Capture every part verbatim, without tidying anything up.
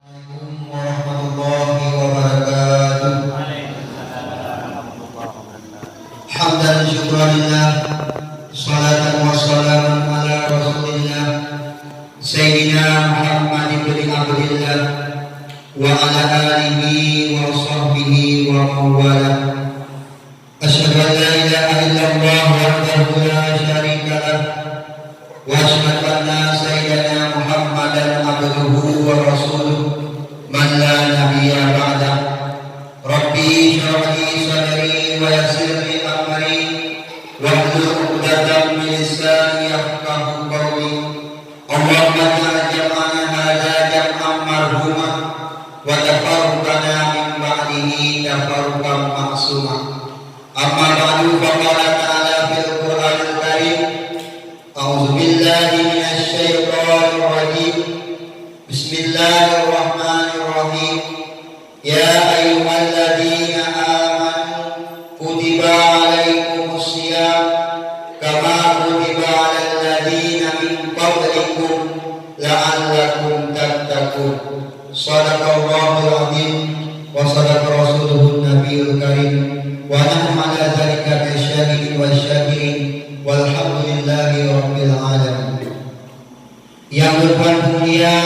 Assalamualaikum warahmatullahi wabarakatuh. Hamdan syukran lillah, salatan wa salaman ala Rasulillah, Sayyidina Muhammad ibn Abdillah, wa ala alihi wa sahbihi wa man walah. Asyhadu an la ilaha illallah wahdahu la syarika lah, wa asyhadu anna sayyidana Muhammadan abduhu wa rasuluh, man la nabiyya ba'dah. Rabbi shrah li sadri wa yassir li amri, wahlul 'uqdatam min lisani yafqahu qawli. Allahumma ij'al jam'ana hadza jam'an marhuma, wa tafarruqana min ba'dihi tafarruqan ma'suma. Amma ba'du, faqala ta'ala fil Qur'anil Karim, a'udzu billahi minasy syaithanir rajim. Bismillahirrahmanirrahim. Ya ayyuhalladzina amanu kutiba alaikumus siyam kama kutiba alal ladzina min qablikum la'allakum tattaqun. Shadaqallahul adzim wa shadaqa rasuluhun nabiyul karim, wa nahnu ala dzalika minasy syahidin wasy syakirin, walhamdulillahi rabbil alamin. Yang bertuan mulia,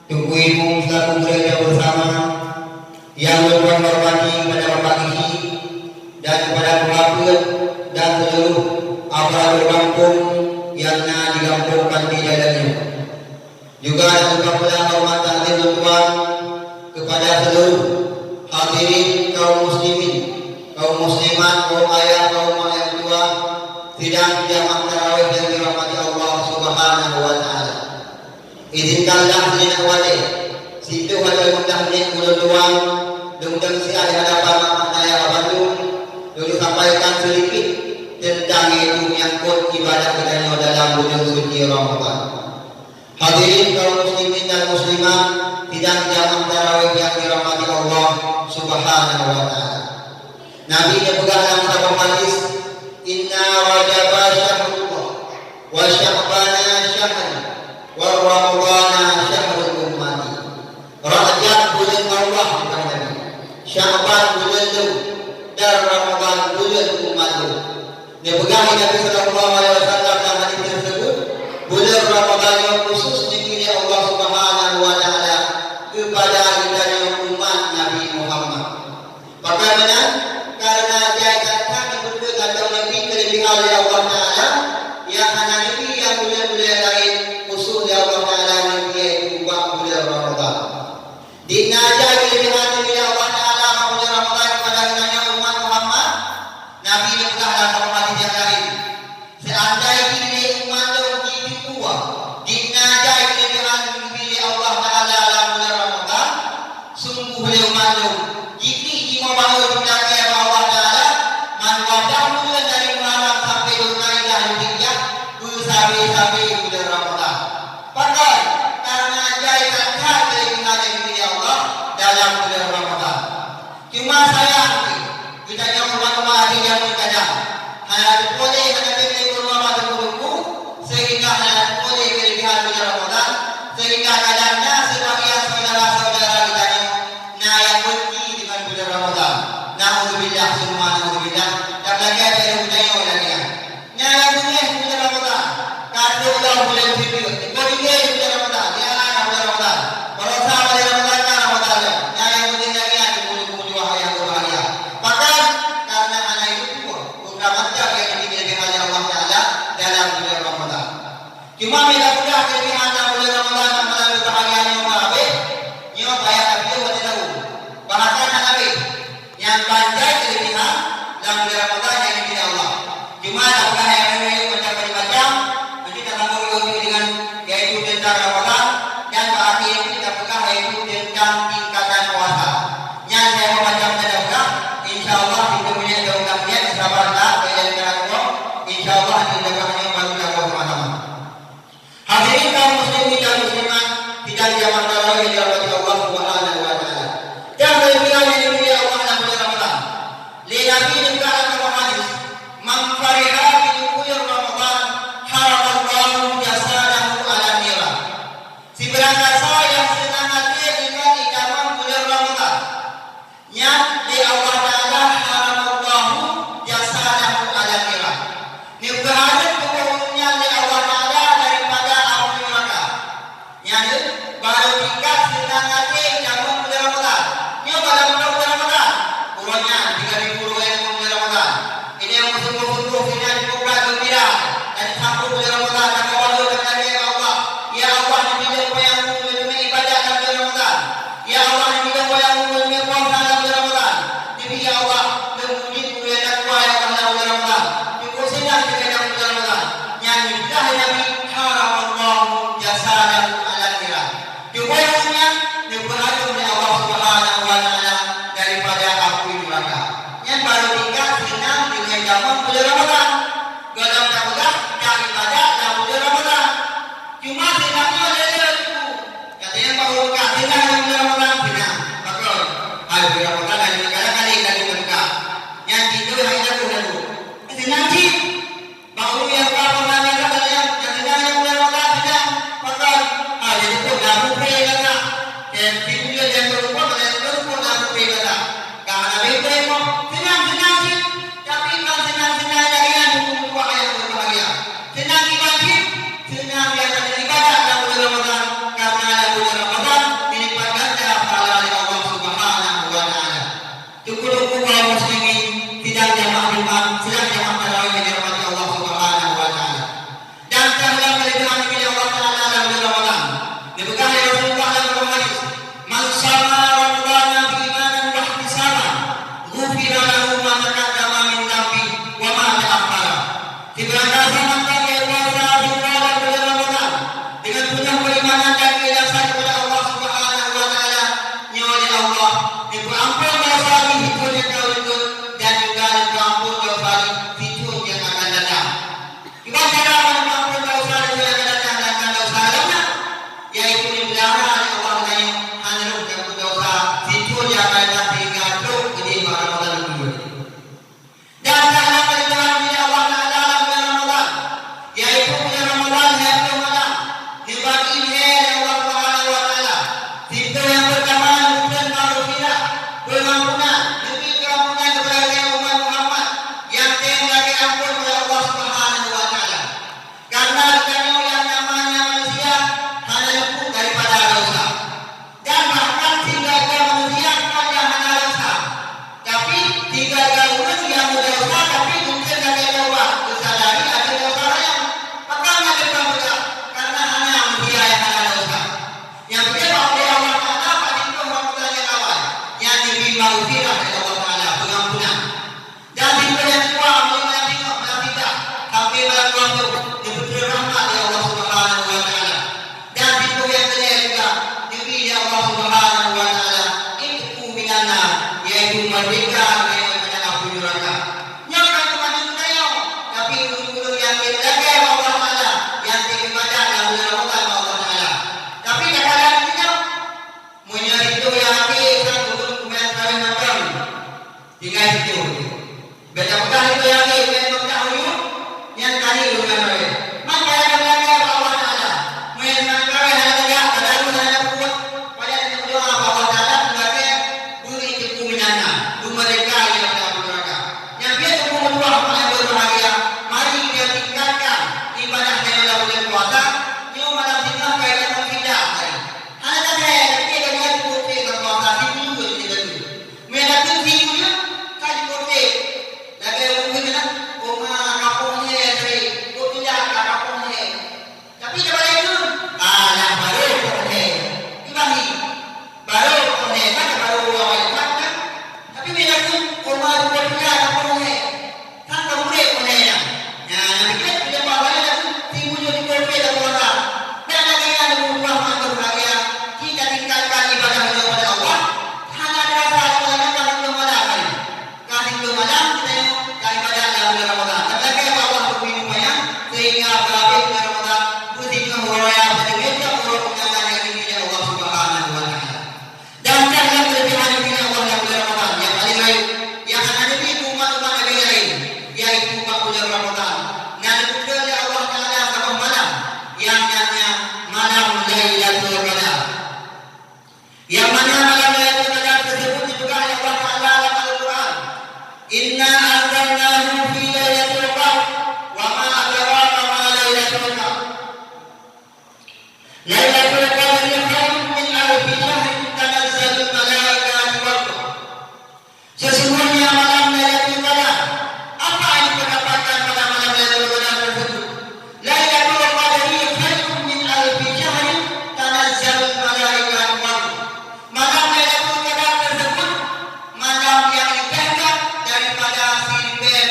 Teungku Imum selaku murid nyang bersama, yang lôn hormati kepada Bapak Geuchik dan kepada Teungku Apeuet dan seluruh aparatur gampông nyang na di gampông Panti Jalan nyoe. Juga lôn hormat takzim lôn tuan kepada seluruh hadirin kaum muslimin, kaum muslimat, kaum ayah, kaum mak nyang tuha, sidang jamaah tarawih nyang dirahmati Allah Subhanahu wa Ta'ala. Izinkanlah sijeuneuh watée, sitoh ateueh mudah niet ulôn tuan, lôn deueng siat di hadapan mak ayah bandum, lôn sampaikan seudikit teuntang yaitu menyangkut ibadah geutanyoe dalam buleuen suci Ramadhan. Hadirin kaum muslimin dan muslimat, sidang jamaah tarawih nyang dirahmati Allah Subhanahu wa Ta'ala. Nabi geupeugah lam saboh hadis, "Inna Rajaba syahrullah, wa Sya'bana syahri, wa Ramadhana syahrul ummati." Rajab buleuen Allah, kheun Nabi, Sya'ban buleuen lôn, dan Ramadhan buleuen umat lôn. Neupeugah lé Nabi sallallahu alaihi wasallam lam hadis tersebut, buleuen Ramadhan nyoe khusus neubi lé Allah Subhanahu wa Ta'ala keupada geutanyoe umat Nabi Muhammad. Pakon meunan? Kareuna jai that-that neupeuteuka atau neubi keuleubehan lé Allah Ta'ala nyang hana neubi lam buleuen-buleuen laén, khusus lé Allah Ta'ala neubi, yaitu bak buleuen Ramadhan. Di na jai keuleubehan neubi lé Allah Ta'ala bak buleuen Ramadhan keupada geutanyoe umat Muhammad. Nabi neupeugah lam saboh hadis nyang laén, Seuandai jih lé umat lôn jiteupeue di na jai keuleubehan geubri lé Allah Ta'ala lam buleuen Ramadhan, sunggoh lé umat lôn jiklik jimoe bahu jitakée bak Allah Ta'ala, man watang buleuen dari Muharram sampoe dua ribu dua puluh tiga, beusabe-sabe buleuen Ramadhan. Pakon? Kareuna jai that-that keuleubehan nyang geubri lé Allah dalam buleuen Ramadhan. Cuma sayang, geutanyoe umat-umat akhé jameun kadang hana teupeue lé, hana tem lé ureueng bak teungku-teungku, sehingga hana teupeue lé keuleubehan buleuen Ramadhan, sehingga kadang na seubagian syedara-syedara geutanyoe na nyang beunci deungon buleuen Ramadhan. Naudzubillah, summa naudzubillah. Dan lagée geutanyoe lagée nyan. Nyan nyang beungéh buleuen Ramadhan, ka trok lom buleuen Fitri, ka tinggai buleuen Ramadhan, ya, na buleuen Ramadhan. Baroesa buleuen Ramadhan, na Ramadhan lom. Nyan nyang beungéh lagée nyan, teungku-teungku meutuwah nyang berbahagia. Pakon? Kareuna hana jiteupeue peue macam nyang geubri lé Allah Ta'ala dalam buleuen Ramadhan. Cuma meuga peugah keuleubehan lam buleuen Ramadhan nyang hana berbahagia nyoe ka habéh, nyoe payah tapiôh watée tahu. Bahkan hana habéh. Nyang ban jai keuleubehan lam buleuen Ramadhan nyang geubri lé Allah. Cuma tapeugah nyang laén macam-macam, nanti tasambung lagi dengan yaitu teuntang Ramadhan, dan bak akhé nanti tapeugah yaitu teuntang tingkatan puasa. Nyan nyang macam-macam tapeugah, insya Allah, siplôh minét, dua belas minét, sabar lah, kalian jangan lupa. Insya Allah, di depan ini baru kita sama-sama. Hadirin kaum muslimin dan muslimat, sidang jamaah tarawih yang dirahmati Allah Subhanahu wa Ta'ala. Dan keuleubehan nyang dimulia Allah lam buleuen Ramadhan. Lé Nabi neupeugah lam saboh hadis, "Man fariha bi dukhuli Ramadhan, haramallahu jasadahu 'alan niran." Sibarang gata nyang seunang até Nyan keuh buleuen Ramadhan, nyang geupeugah lé Nabi, "Haramallahu jasadahu 'alan niran." Tuboh ureueng nyan neupeuhareuem lé Allah Subhanahu wa Taala daripada apui neuraka. Nyan barô tingkat seunang deungon jameun buleuen Ramadhan. Gohlom tapeugah, taibadat lam buleuen Ramadhan. Cuma seunang nyoe lé-lé teungku. Katanya bak ureueng ka seunang lam buleuen Ramadhan, seunang. Pakon? Hai buleuen Ramadhan, hai kadang-kadang lagi teuka. Nyan cit lôn hai lagu-lagu. Seunang cit. Bak ureueng nyang ka pernah nyan ka lagèe nyan, nyang seunang nyang buleuen Ramadhan seunang. Pakon? Ah, jadi pun dah mupreh gata. Kèe, di buleuen nyang keureubeuen, pada nyang keureubeuen dah mupreh gata. Ka hana mupreh mo. Seunang, seunang cit. Tapi kon seunang-seunang lagèe nyan, buku-buku nyang berbahagia. Seunang iman cit, seunang nyang ka ibadat lam buleuen Ramadhan, karena lam buleuen Ramadhan dilipat ganda pahala lé Allah Subhanahu wa Taala. Teungku-teungku kaum muslimin, sidang jamaah Jumat, sidang jamaah tarawih yang dirahmati Allah Subhanahu wa Taala. Dan teuhadap keulebihan Allah Taala lam buleuen Ramadhan. Dipeugah lé Rasulullah lam buku hadis, "Man shama Ramadhana imanan wa ihtisaban, ghufira lahu ma taqaddama min dhanbihi wa ma ta'akhkhara." Sibarang gata mantong nyang puasa di bulan Ramadhan dengan penuh keimanan dan keikhlasan kepada Allah Subhanahu wa Taala, nyoe lé Allah geupeuampon desya jih di thôn nyang ka ukeue dan juga geupeuampon desya jih di thôn nyang akan datang. Kiban cara geupeuampon desya di thôn nyang akan datang dan desya lom nyan, yaitu dipeulihara lé Allah geutanyoe hana lom tapeubuet desya di thôn nyang akan datang sehingga trok keudeh bak Ramadhan keudua. Dan teuhadap keulebihan Allah Taala lam bulan Ramadhan, yaitu bulan Ramadhan lhèe ploh malam, neubagi lhèe lé Allah Subhanahu wa Taala. Pintoe nyang peurtama neubri maghfirah, pengampunan, neubri keuampunan keupada geutanyoe umat Muhammad nyang tem lagèe ampôn lé Allah Subhanahu wa Taala. Karena geutanyoe nyang namanya manusia hana leuput daripada desya. Dan bahkan tinggai-tinggai manusia bukan nyang hana desya, tapi tinggai-tinggai ureueng nyang meudesya tapi mungken lagèe taubat, geusadari até desya nyan. Pakon na teupeugah, karena hana manusia nyang hana desya. Nyang beudôh bak Allah Taala bak linto Ramadhan nyang awai, nyan geubri maghfirah lé Allah Taala, pengampunan. Dan di bulan nyang keudua, mulai malam Jumat, malam Sabtu, sampai malam Sabtu, geubri rahmat lé Allah Subhanahu wa Taala. Dan di bulan nyang keulhèe juga, geubri lé Allah Subhanahu wa Taala, itqu minan nar, yaitu merdeka dari api neraka. Nyoe kan cuma di dunia, tapi ureueng-ureueng nyang lagèe Allah Taala, nyang ibadat lam bulan Ramadhan Allah Taala. Tapi kadang-kadang kita, meunyoe itu yang hati, sang ureueng keumudian kawin macam. Tinggai situ. Bèk tapeugah lé nyang laén, bèk tapeugah uyueng, nyan kali ureueng ramè. Maka nyang meulanggar bak Allah Taala. Meunyoe nyang ramè hana lagak, hana lagak peubuet, payah meudoa bak Allah Taala sebagai beuet teungku minan na, beumeurdeka daripada api neuraka. Nyang pih teungku meutuah, umat nyang berbahagia, mari kita tingkatkan ibadah tanyoe lam bulan puasa, nyoe malam singoh keuhai tamong sida tadi. Hana lagèe, tapi ka jeuet peubuet lam puasa, sibuleuen kita tu. Meunyo takheun sibuleuen, ka jipeutrép. Lagèe ureueng kheun nyan, "Oma ka poh lhèe tadi, kok tidak ka poh lhèe." Tapi tabalek kheun, "Alah, barô poh lhèe." Kiban jih, "Barô poh lhèe, kan barô awai Jumat kan?" Tapi meunyo takheun, "Oma, kok tidak ka poh lhèe." Kan ka murit model nyan. Nyan, nyang pike, pike pahala nyan, timbul jadi profet dan penguasa. Dan lagèe nyan, ureueng tuha nyang berbahagia, kita tingkatkan ibadah kita kepada Allah. Hana terasa lagèe nyan ka siplôh malam hari. Ka siplôh malam kita nyoe ka ibadah dalam bulan Ramadan. Dan lagèe Allah beubri upaya, sehingga beuhabéh bulan Ramadan, beusingoh uroe raya, beuteumé uroe undangan nyang geubri lé Allah Subhanahu wa Taala. Dan karena kelebihan diri Allah dalam bulan Ramadan yang paling rayeuk, yang hana geubri keu umat-umat Nabi laén, yaitu bak bulan Ramadan, na geupeugah lé Allah Taala saboh malam, yang nyan nyan malam Lailatul Qadar. Yang mana malam Lailatul Qadar tersebut dipeugah oleh Allah Taala dalam Al-Quran, "Inna anzalnahu fi lailatul qadr, wa ma adraka ma lailatul qadr." Lailatul Qadri khairun min alfi syahrin, tanazzalul malaikatu war ruh. Sesungguhnya malam Lailatul Qadar, apa yang kita dapatkan pada malam Lailatul Qadar tersebut? Lailatul Qadri khairun min alfi syahrin, tanazzalul malaikatu war ruh. Malam Lailatul Qadar tersebut malam yang lebih hebat daripada siribèe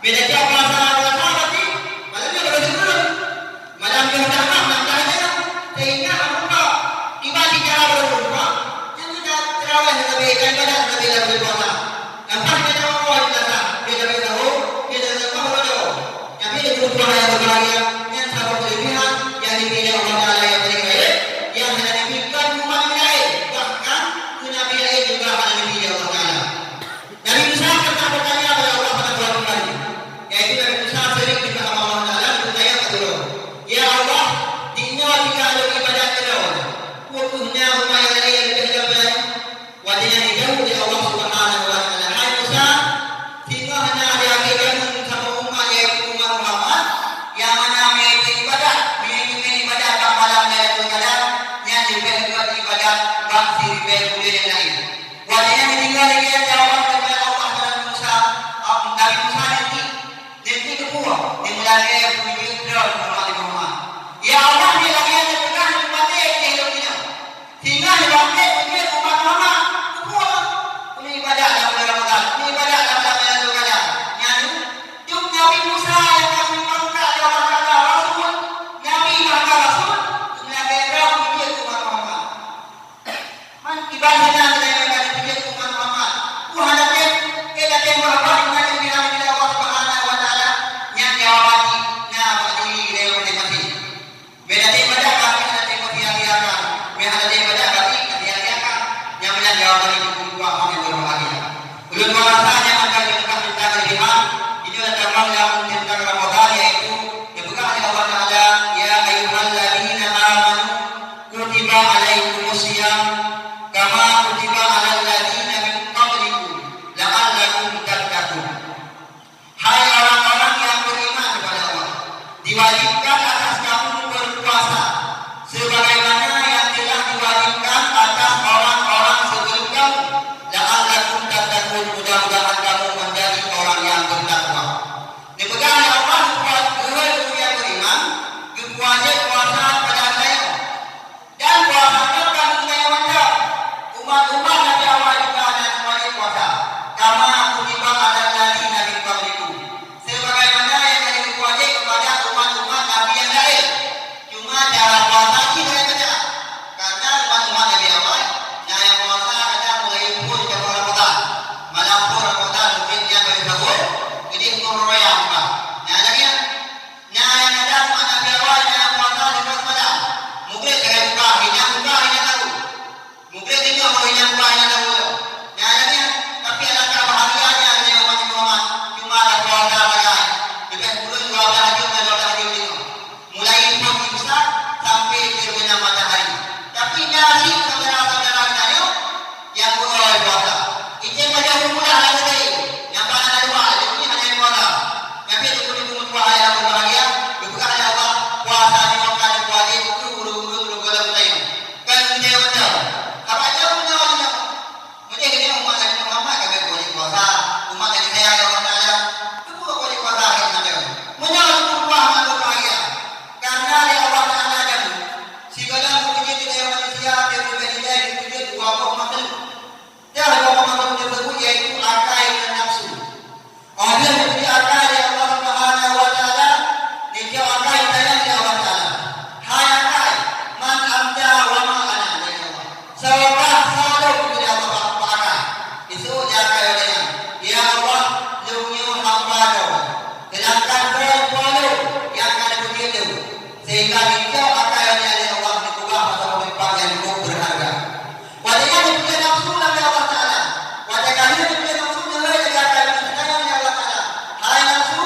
Beda cok puasa, puasa berarti malam nyoe baru seubuleuen. Malam nyoe dah malam, dah nyoe. Sehingga amun ka tiba di cara baru seubuleuen, nyan kita tarawih Nabi, dan ibadat Nabi dalam puasa. Lepas kita tahu, kita tahu, kita tahu, kita tahu, kita tahu. Tapi di kebutuhan yang berbahagia, nyan saboh kelebihan yang dipilih Allah Taala yang paling baik, yang hana diberikan umat lain, bahkan ke Nabi lain juga hana dipilih Allah Taala. Nabi Musa pernah bertanya pada Allah pada suatu hari, yaitu Nabi Musa sering juga sama Allah Taala bertanya kepada Allah, "Ya Allah, di nyoe tinggal lôn ibadat keudroe, peue kheueh na umat nyang laén nyang leubeh lom?" Watée nyan dijaweueb lé Allah Subhanahu wa Taala, "Hai Musa, singoh na di akhé jameun saboh umat, yaitu umat Muhammad, nyang mana meunyoe ibadat, meunyoe teumé ibadat bak malam Lailatul Qadar, nyan leubeh gét ibadat bak siribée buleuen nyang laén." Watée nyan ditinggai lé geuh jawaban daripada Allah keu Nabi Musa, Nabi Musa nyan jih, nyan jih geupeue, nyan meulakée peujeuet droe keu Nabi Muhammad. Ya Allah, nyan lagée nyan peugah nyan maté di lôn nyoe. Sehingga nibak lé peujeuet umat Muhammad, geupeue, ulée ibadat lam bulan Ramadhan, ulée ibadat lam bulan Lailatul Qadar. Nyan, dum Nabi Musa nyang ka geupeugah lé Allah Taala rasul, nabi bahkan rasul, meulakée droe peujeuet umat Muhammad. Man kiban hana meunyoe ka dipeujeuet umat Muhammad. Peue hana tem, eh, ka tem beureubat ingat bila bila Allah Subhanahu wa Taala, nyan jawaban jih na bak diri geutanyoe maséng-maséng. Beda tem ibadat, berarti hana tem sia-siakan. Beda hana tem ibadat, berarti ka sia-siakan. Nyan meunan jawaban jih keu ureueng nyang berbahagia. Ulôn rasa nyan mantong nyang ka teuntang leubeh ha, inyoe tamong nyang teuntang Ramadhan, yaitu geupeugah lé Allah Taala, "Ya ayyuhalladzina amanu kutiba alaikumus shiyam kama kutiba alal ladzina min qablikum la'allakum tattaqun." Hai orang-orang yang beriman kepada Allah, diwajibkan atas kamu berpuasa sebagaimana yang telah diwajibkan atas orang-orang sebelum kamu, la'allakum tattaqun, mudah-mudahan kamu menjadi orang yang bertakwa. Dipeugah lé Allah buet ureueng nyang beriman, geuwajéb puasa pada geutanyoe. Dan puasa nyoe ka geutanyoe mantong. Umat-umat Nabi awai juga na geuwajéb puasa. Kama kutiba alal ladzina min qablikum. Sebagaimana nyang ka geuwajéb kepada umat-umat Nabi nyang laén. Cuma cara puasa jih laén macam. Karena umat-umat Nabi awai, na nyang puasa kadang mulai phôn jameun Ramadhan. Malam phôn Ramadhan mungkin nyan bagi sahur, jadi huköm raya buka. Nah, lagée nyan. Na nyang kadang umat Nabi awai na nyang puasa lima seumalam. Mugreb lagée buka, hina buka, hina tahu. Mugreb teungoh baru hina buka, hina tahu. Na lagée nyan, tapi alangkah bahagianya lé umat Nabi Muhammad, cuma ka puasa sagai. Leubeh kureueng dua blah jeuem dan dua blah jeuem teungoh. Mulai phôn imsak sampai terbenam matahari. Tapi na cit syedara-syedara geutanyoe nyang beureuloh puasa. Icen bajah peumulah lam geutanyoe, nyang bak na dua, jadi hana nyang puasa. Tapi teungku-teungku meutuah ayah nyang berbahagia, geupeugah lé Allah, puasa nyoe ka geuwajéb keu ureueng-ureueng lom geutanyoe. Kan geutanyoe mantong. Sabab nyoe, nyoe, nyoe. Meunyoe geutanyoe umat Nabi Muhammad ka geuwajéb puasa, umat nyang disayang lé Allah Taala, teupeu geuwajéb puasa hai teman-teman. Meunyoe teupeu puasa, teupeu bahagia. Karena lé Allah Taala jameun, sigohlom geupeujeuet geutanyoe manusia, geupeujeuet geutanyoe, geupeujeuet dua boh makhluk. Nyang lheueh meumakna teusebut yaitu akai ngon nafsu. Óh lheueh geubri akai lé Allah Subhanahu wa Taala, geujok akai tanyong lé Allah Taala, "Hai akai, man anta wa ma ana?" Lé Allah. "Soe kah, soe lôn?" Lé Allah bak akai. Geuseuôt lé akai lagée nyan, "Ya Allah, lôn nyoe hamba droe. Seudangkan droe Po lôn nyang ka neupeujeuet lôn." Sehingga geujok akai lagée nyan lé Allah, geukeubah masa ureuëng nyang cukup beureuharga. Watée nyan geupeujeuet nafsu lagée Allah Taala. Watée ka lheueh geupeujeuet nafsu, neuhôi lagée akai, geutanyong lé Allah Taala, "Hai nafsu,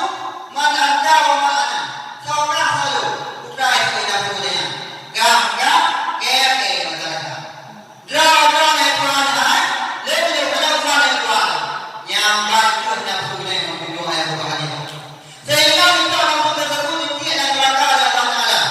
man anta wa ma ana?" Soe kah soe lôn? Ukai keu nafsu nyan. Gah, gah, kée, kée, masa gata. Droe, droe, hai Tuhan hai, lé meunyoe hana ubat lé Tuhan. Nyang ban kheueh nafsu nyan meutujoh ayah buka hati. Sehingga untuk nafsu tersebut ditiek dan neraka oleh Allah Taala.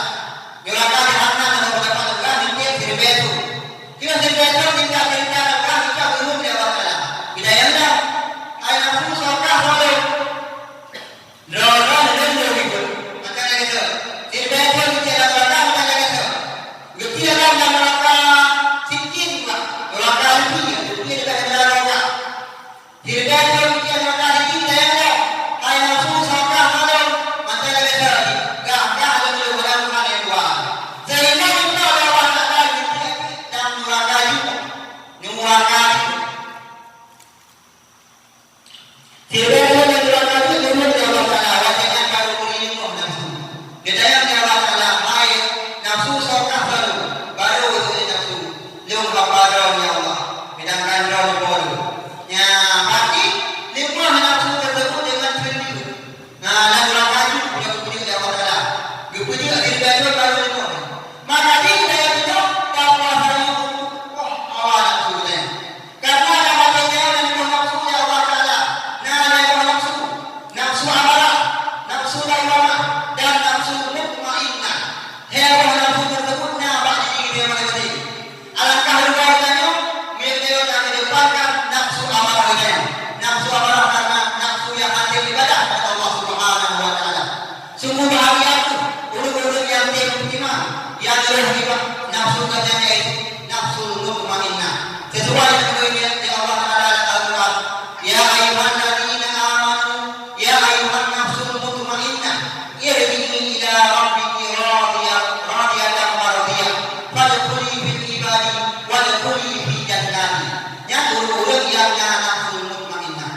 Bahagia kheueh ureuëng-ureuëng nyang tém meutimang, nyang lheueh nibak nafsu gata nyan, nafsul mutmainnah. Sesuai dengan firman Allah Taala dalam Al-Quran, "Ya ayyuhalladzina amanu, ya ayyuhan nafsul mutmainnah, irji'i ila rabbiki radiyah, radiyatan mardiyah, fadkhuli fi ibadi, wadkhuli fi jannati." Nyan ureuëng-ureuëng nyang na nafsul mutmainnah.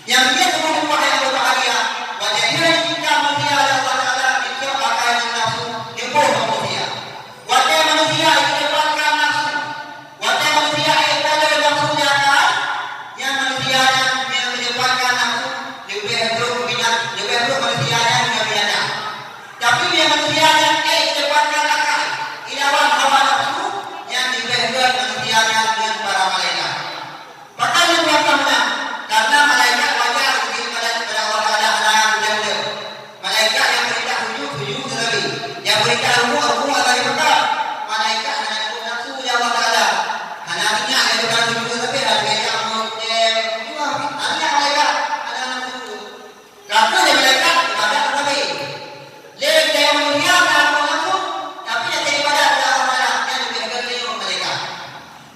Nyang keu lhèe teuma Allah nyang berbahagia, watèe jih cinta manusia lé Allah Taala, jicok akai ngon nafsu, neuboh manusia. Watèe manusia jikeudapatkan nafsu, watèe manusia ék talo nafsu di akai, nyan manusia nyan nyang keudapatkan nafsu leubeh brok binat-, leubeh brok manusia nyan ngon binatang. Tapi nyang manusia nyan ék keudapatkan akai ilawan hawa nafsu, nyan leubeh gèt manusia nyan ngon para malaikat. Pakon lôn peugah meunan? Karena malaikat wajar geubri ibadat keupada Allah Taala hana nyang geutem-tem. Malaikat nyang peurintah sujud, sujud teusabe. Nyang peurintah rukuk, rukuk teusabe. Malaikat hana nyang nafsu lé Allah Taala. Hana ingat lé teuka sujud teusabe, hana ingat meutem. Cuma hana ingat malaikat, hana nafsu. Ka keuh lé malaikat ibadat teusabe. Lé gaya manusia ka nafsu, tapi nyang ibadat keu Allah Taala, nyan leubeh gèt ngon malaikat.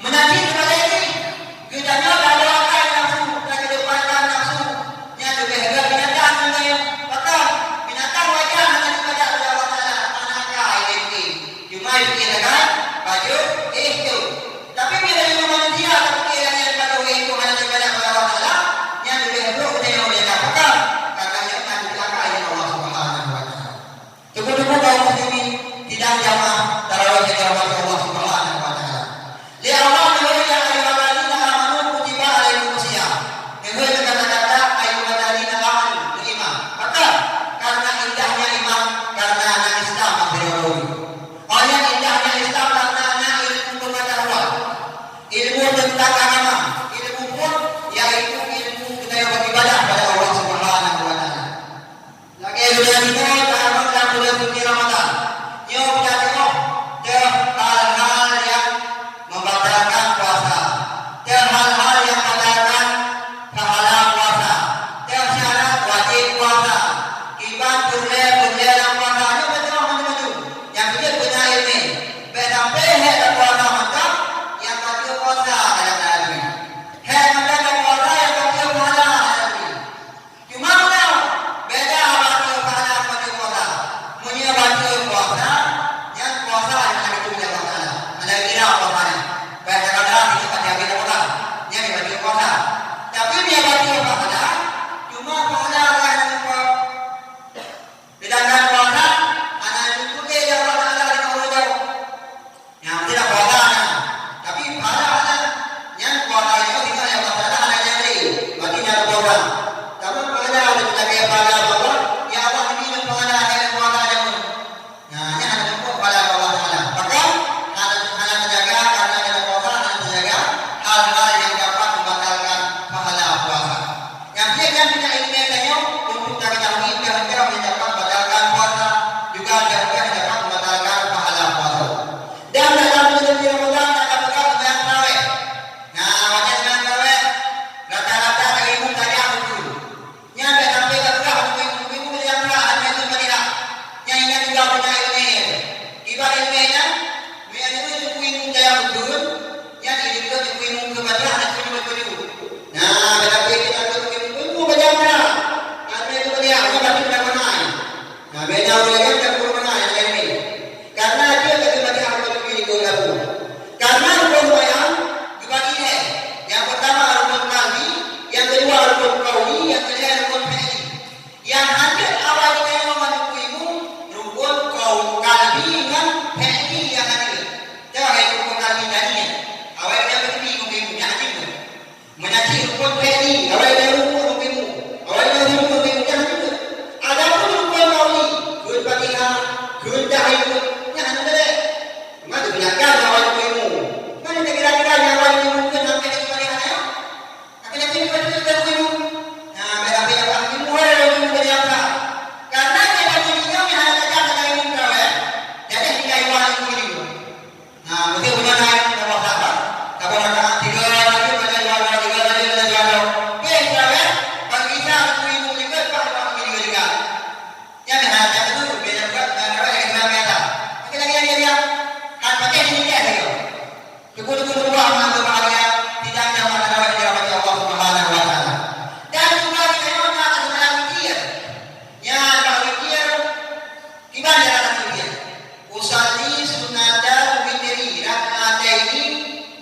Meunan cit keubalek jih, geutanyoe ka lheueh akai nafsu, ka geudepankan nafsu, nyan leubeh gèt binatang ngon gayueng. Pakon? Binatang wajar hana ibadat keu Allah Taala, hana akai lé pike. Cuma pike sagai, pajoh, éh, tôh. Tapi bila geutanyoe manusia tapike lagèe nyan, pajoh, éh, tôh, hana ibadat keu Allah Taala, nyan leubeh brok geutanyoe binatang. Pakon? Karena nyan hana akai lé Allah Subhanahu wa Taala. Teungku-teungku kaum muslimin, sidang jamaah tarawih yang dirahmati Allah Subhanahu wa Taala. Lé Allah neuhôi, "Ya ayyuhalladzina amanu kutiba alaikumus shiyam." Neuhôi keu gata-gata, "Ayyuhalladzina amanu," beriman. Pakon? Karena indahnya iman, karena na Islam bak sidroe ureueng. Oh, nyan indahnya Islam karena na ilmu pengetahuan. Ilmu tentang agama, ilmu pun, yaitu ilmu kita yang beribadah pada Allah Subhanahu wa Taala. Lagèe buleuen nyoe, tamat lam buleuen suci Ramadan. Nyoe peunajoh teuh hal-hal nyang membatalkan puasa, teuh hal-hal nyang membatalkan pahala puasa, teuh syarat wajéb puasa, kiban peureulèe-peureulèe lam puasa. Nyoe peunajoh mandum-mandum. Nyang keujeuet beuna iéleumé. Bèk sampoe hék tapuasa mantong, nyang ka teuh puasa kadang-kadang. Hék mantong tapuasa, nyang ka teuh pahala kadang-kadang. Cuma meunoe, beda bateue pahala ngon bateue puasa. Meunyoe bateue puasa, nyan puasa nyang hana geuteumèe lé Allah Taala. Hana geukira puasa nyan. Bèk takada, nyan pasti habéh puasa. Nyan bateue puasa. Tapi meunyoe bateue pahala, cuma pahala Allah nyang geupeue. Sedangkan puasa hana geupeue lé Allah Taala deungon uroe jauh. Nyang tidak puasa nyan. Tapi pahala hana. Nyan puasa nyoe tinggai nyang puasa hana nyang lé. Berarti nyan puasa. Tapi pahala ada lagèe pahala bahwa, ya Allah, ini yang pahala, ada yang puasa nyoe. Nah, nyan hana cukup pahala Allah Taala. Bahkan hana, hana terjaga karena ada puasa, hana terjaga hal-hal yang dapat membatalkan pahala puasa. Nyang pih nyan peunyakét ilmu tanyoe untuk taketahui teuntang nyang dapat membatalkan puasa, juga teuntang nyang dapat membatalkan pahala puasa. Dan dalam buleuen suci Ramadan na ka peugah seumayang tarawèh. Nah, watèe seumayang tarawèh, rata-rata teuimum tajak beutôi. Nyan bèk sampoe tapeugah beutôi-beutôi, beutôi nyang ka hana jeuet Fatihah. Nyan ingat juga peunyakét ilmu. Kiban ilmu nyan, meunyoe teungku imum tajak beutôi, nyan ilmu teungku imum keu Fatihah hana jeuet beutôi. Nah, bèk sampoe kita teungku imum, imum tajak Fatihah. Hana jeuet Fatihah, nyan berarti hana peunyakét. Nah, beda ureueng laén dan guru mana yang lain ni. Karena dia kata bagi aku lebih di guru aku. Karena rukun sembahyang dibagi lé. Yang pertama rukun qalbi, yang kedua rukun qauli, yang ketiga rukun fi'li. Yang hajat awai kita yang memandang ilmu, rukun qaul qalbi dengan fi'li yang hajat. Jangan rukun qalbi tadi ya. Awai kita berhenti ilmu yang hajat. Meunajih rukun fi'li, awai nyan rukuk rukun ilmu, awai nyan sujud rukun ilmu, nyan hana jeuet. Adapun rukun qauli, kheun Fatihah, kheun tahiyat, nyan hana jeuet. Cuma geugunakan awai rukun ilmu. Mana kira-kira nyang awai rukun ilmu kheun sampai di Fatihah nyan? Akan jadi rukun ilmu. Nah, bèk sampai dapat ilmu, hai, rukun ilmu jadi apa? Guru-guru dua meunan bahagia, sidang jamaah tarawih dirahmati Allah Subhanahu wa Taala. Dan juga di kayu na ada witir. Nyan bak witir, kiban jalan witir. Usalli sunnatal witri rak'ataini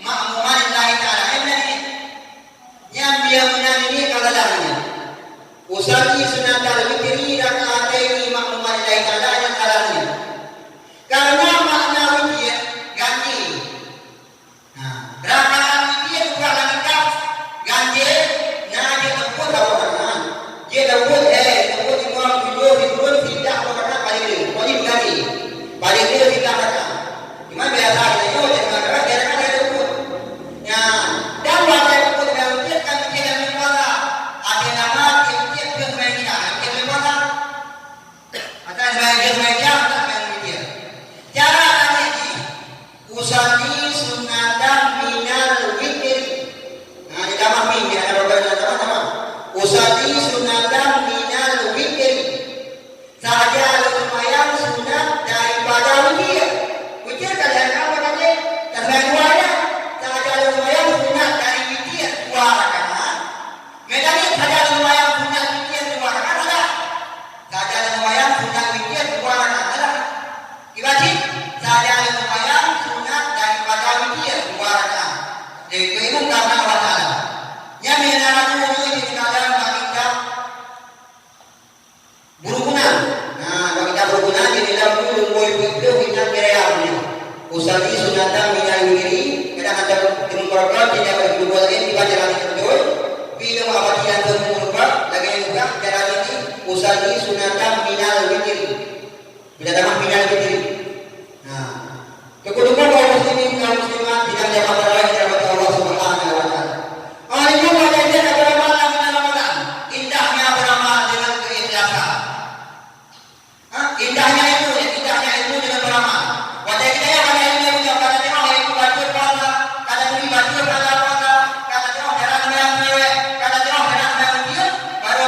ma'muman lillahi ta'ala. Nyan, nyan. Nyan biar meunan ini kalau dah ini. Usalli sunnatal witri rak'ataini ma'muman lillahi ta'ala, nyan salah ni. Karena makna witir ganjil. Nah, rakaat witir bukan lagi kaf, ganjil, nah, dia teupot saboh rakaat. Dia teupot, eh, teupot imam tujoh, dia turun, tidak saboh rakaat, paling dia. Wajib ganjil. Paling dia tidak rakaat. Cuma biasa kita jauh dari masyarakat, jarang ada yang ikut. Ya, dan warga ikut dengan rutin kan kita yang berpuasa. Ada nama tiap-tiap dia main kita, kita berpuasa. Ada main dia main dia, ada main dia. Cara tadi ni, usalli sunatan minal witri. Nah, ditambah min, ya, ada beberapa nama-nama. Usalli sunatan minal witri. Sahaja lôn seumayang sunat daripada witir. Witir ka lheueh ka apa tadi? Ka seumayang dua ya. Sahaja lôn seumayang sunat dari witir dua rakaat. Meunyo sahaja lôn seumayang sunat witir dua rakaat salah. Sahaja lôn seumayang sunat witir dua rakaat salah. Kiban cit, sahaja lôn seumayang sunat daripada witir dua rakaat. Jadi, itu ilmu karena Allah Taala. Nyan meunyo na ragu nyoe di dalam kitab Burukunan. Nah, bak kitab Burukunan, di dalam tu lumbôi peuet ploh kitab kira nyoe. Usalli sunatan minal witri, kadang ada teumeukeurok-keurok, tidak ada guru laén, di baca lagi betul. Bila mengabadi yang teumeukeurok, lagi yang bukan, cara ini, usalli sunatan minal witri. Bila tamah minal witri. Nah, Teungku-teungku kaum muslimin, kaum muslimat, sidang jamaah tarawih dirahmati Allah Subhanahu wa Taala. Hari Jumat dan Jumat beramal dalam Ramadan, indahnya beramal dengan keikhlasan. Ha? Indahnya ilmu, ya, indahnya ilmu dengan beramal. Watèe kita yang ada ilmu, yang kada tengok, ya, itu baca puasa, kada turi baca pada puasa, kada tengok cara sembahyang tarawih, kada tengok cara sembahyang witir, baru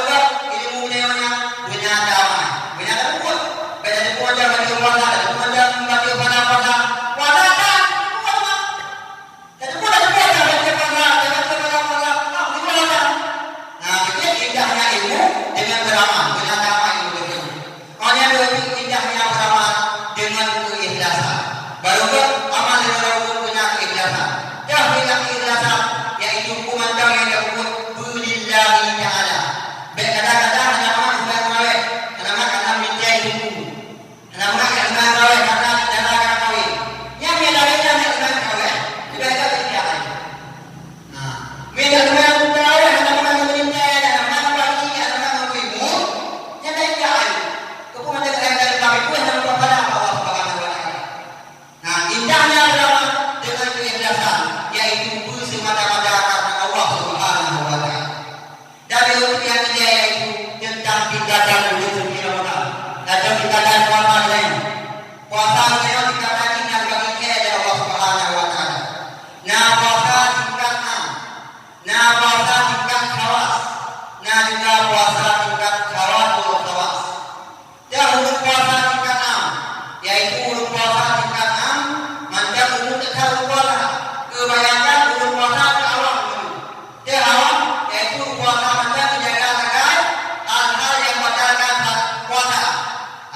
ilmu nyonya beuna damai, beuna teupeu. Kada teupeue macam baca puasa, kada teupeue macam baca pada puasa. Puasa kan? Teupeue macam. Kada teupeue, kada teupeue macam baca puasa, kada teupeue macam puasa. Ah, betul kan? Nah, begitu indahnya ilmu dengan beramal, dengan amal ilmu tersebut. Hanya begitu indahnya beramal dengan keikhlasan. Baru ke amal yang orang punya keikhlasan. Dah dengan keikhlasan, yaitu hukuman yang disebut lillahi ta'ala. Baik kadang-kadang hana mat sebagai pegawai, hana mat karena mencari buku. Hana mat nyang iman kawé, karena dara ka kawé. Nyang meunyo lagèe nyan nyang iman kawé, leubeh baik indak ayeuh. Nah, meunyo lagèe nyan kawé, hana mat ngon meulintèe, hana mat ngon paki, hana mat ngon ilmu, nyan dak indak ayeuh. Keupeue mantong keuhai kali tapi peue hana meupahala Allah Subhanahu wa Taala. Nah, indahnya beramal dengan keikhlasan, yaitu beusemata-mata karena Allah Subhanahu wa Taala. Dan ilmu yang ketiga yaitu tentang tingkatan bulan suci Ramadan. Dan tingkatan puasa lain. Puasa lain tingkatan ini yang bagi kaya dari Allah Subhanahu wa Taala. Nah, puasa tingkat am. Nah, puasa tingkat khawas. Nah, juga puasa tingkat khawasul khawas. Dah ureueng puasa tingkat am, yaitu ureueng puasa tingkat am, mantong ureueng teuka ureueng puasa. Keubanyakan ureueng puasa teuawam dulu. Teuawam, yaitu ureueng puasa mantong teujaga sagai hal-hal nyang batalkan puasa.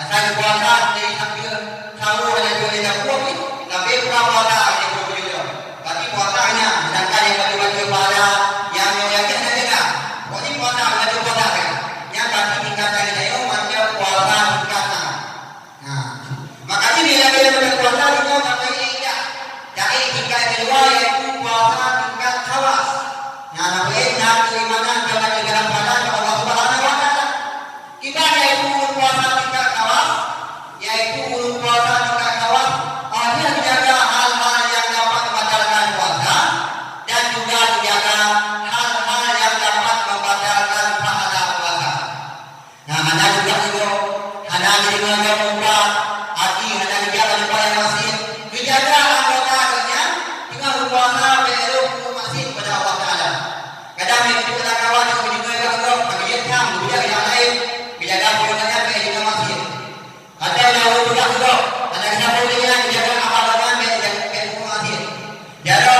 Asai puasa dari sambil sahur hana jeuet lé dapur, tapi buka puasa hana jeuet lé dapur. Berarti puasa nyan, sedangkan nyang baca-baca pahala, nyang nyoe yakin hana jaga. Berarti puasa, baca puasa kan. Nyan berarti tingkatan geutanyoe macam puasa tingkat am. Nah, makanya bila kita bulan puasa, kita sampai ingat. Dari tingkat kedua yaitu puasa tingkat khawas. Nah, namanya nak keimanan dan keimanan pada Allah Subhanahu wa Taala. Kiban yaitu ureueng puasa tingkat khawas, yaitu ureueng puasa tingkat khawas, hanya dijaga hal-hal yang dapat membatalkan puasa dan juga dijaga hal-hal yang dapat membatalkan pahala puasa. Nah, hana juga itu, hana jadi mengajar muka, hati hana dijaga di payah masjid, dijaga anggota agaknya dengan berpuasa berdoa masjid kepada Allah Taala. Kadang yang itu adalah kawan yang menjaga Allah, bagi dia tam, bagi dia yang lain, dijaga perbuatannya baik dengan masjid. Atau yang ureueng peugah keudroe, aneuk geutanyoe ureueng nyan geujaga amal bangai bèk, bèk, bèk peumaksiat. Jaroe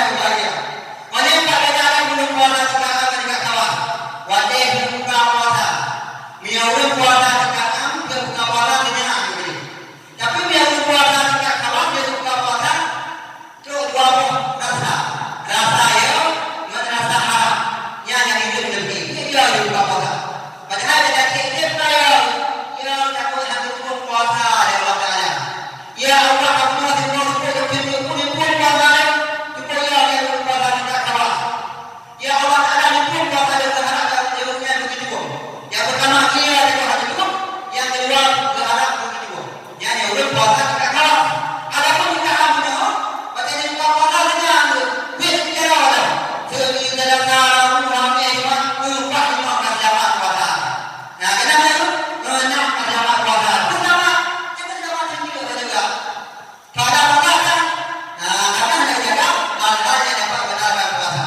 hai meubahagia. Meunyoe pat gata ureuëng puasa tingkat am ngon tingkat khawas, watée ureuëng buka puasa. Meunyoe ureuëng puasa tingkat am, dia buka puasa tingkat am jadi. Tapi meunyoe ureuëng puasa tingkat khawas, dia buka puasa trok dua boh rasa. Rasa yo ngon rasa haram. Nyan nyang hireuen leubeh. Nyan dia ureuëng buka puasa. Padahai pada tieb-tieb kali, ya, takot hana teurimong puasa lé Allah Taala. Ya Allah, kamoe seumoe-seumoe keupeue-keupeue puasa lé, keupeue ya, ya, puasa tingkat khawas. Ya Allah Taala, muphom puasa lé, geuharap lé nyan beugeutuwoe. Nyang peurtama, ya, ya, hana teurimong. Nyang keudua, geuharap beugeutuwoe. Nyan nyang ureuëng puasa tingkat khawas. Adapun tingkat am nyoe, watée jibuka puasa deungon buet cara Allah. Seungi tadasa, ramé, jimat, meupat lima ka selamat puasa. Nah, kenapa itu? Karena selamat puasa. Pertama, kita selamat sendiri saja. Pada puasa kan? Nah, karena ada jaga hal-hal yang dapat membatalkan puasa.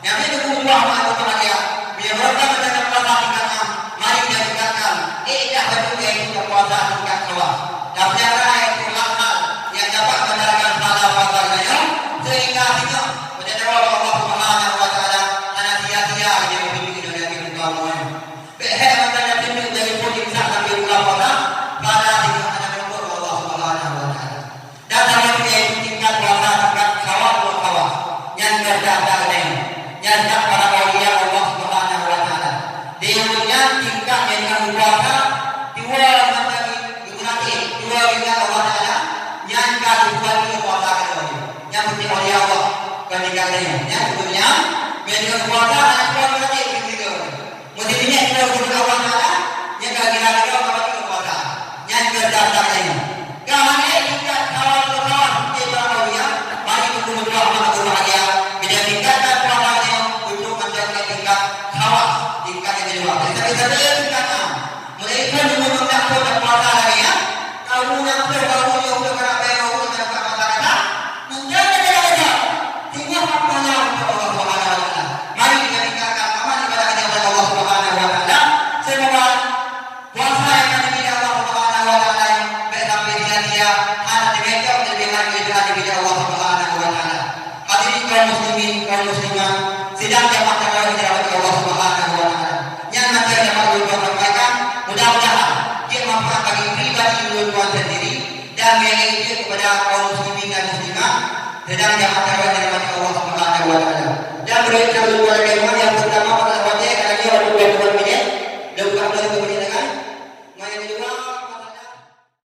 Nyang peuet, buah mak berbahagia. Bila berapa menjaga puasa tingkat am, mari kita tingkatkan. Eh, dah betul ya itu puasa tingkat khawas. Dan pelihara itu hal-hal yang dapat membatalkan pahala puasa kita, sehingga kita berdoa Allah Subhanahu wa Taala, hana sia-sia kita berdoa kepada Allah. Bék hék mata nyan teumeung dari phon imsak sampai buka puasa, pahala tingkat hana meurumpok Allah Subhanahu wa Taala. Dan sama juga itu tingkat puasa tingkat khawas atau khawas. Nyan kerja tak lain. Nyan tak para aulia Allah Subhanahu wa Taala. Di dunia tingkat yang kamu puasa, dua mata di, di berarti, dua tingkat Allah Taala, nyan ka dibuat di puasa kedua. Yang penting aulia Allah, bukan tingkat lain. Nyan sebenarnya, yang puasa, ada dua berarti, di dunia. Meusti nyan kita guna Allah Taala, nyang ka kira-kira ka bagi kekuasaan. Nyan keu dasar ilmu. Ka hana tingkat kawan-kawan kita aulia, mari kita berdoa maka bahagia. Bila tingkatkan puasa nyoe, untuk mencapai tingkat khawas, tingkat yang kedua. Jadi, sampai-sampai tingkat enam. Mulai pun umur enam tahun dah puasa lagi, ya. Tahu nyang tu, tahu nyang tu, kena bayar, tahu nyang tak masalah. Menjaga diri kita, tinggal pahala untuk Allah Subhanahu wa Taala. Mari kita tingkatkan amal ibadah kita kepada Allah Subhanahu wa Taala. Semoga puasa yang kami beri Allah Subhanahu wa Taala ini baik sampai sia-sia, hana demikian lebih lagi daripada Allah Subhanahu wa Taala. Hadirin kaum muslimin, kaum muslimat, sidang jamaah tarawih dirahmati Allah Subhanahu wa Taala. Nyang nanti dapat ulun sampaikan, mudah-mudahan dia manfaat bagi pribadi ulun tuan sendiri dan menjadi kepada kaum muslimin dan muslimat, sidang jamaah tarawih dirahmati Allah Subhanahu wa Taala. Dan berita ulun tuan yang pertama pada wajah karena dia waktu dua puluh minit, dua puluh minit.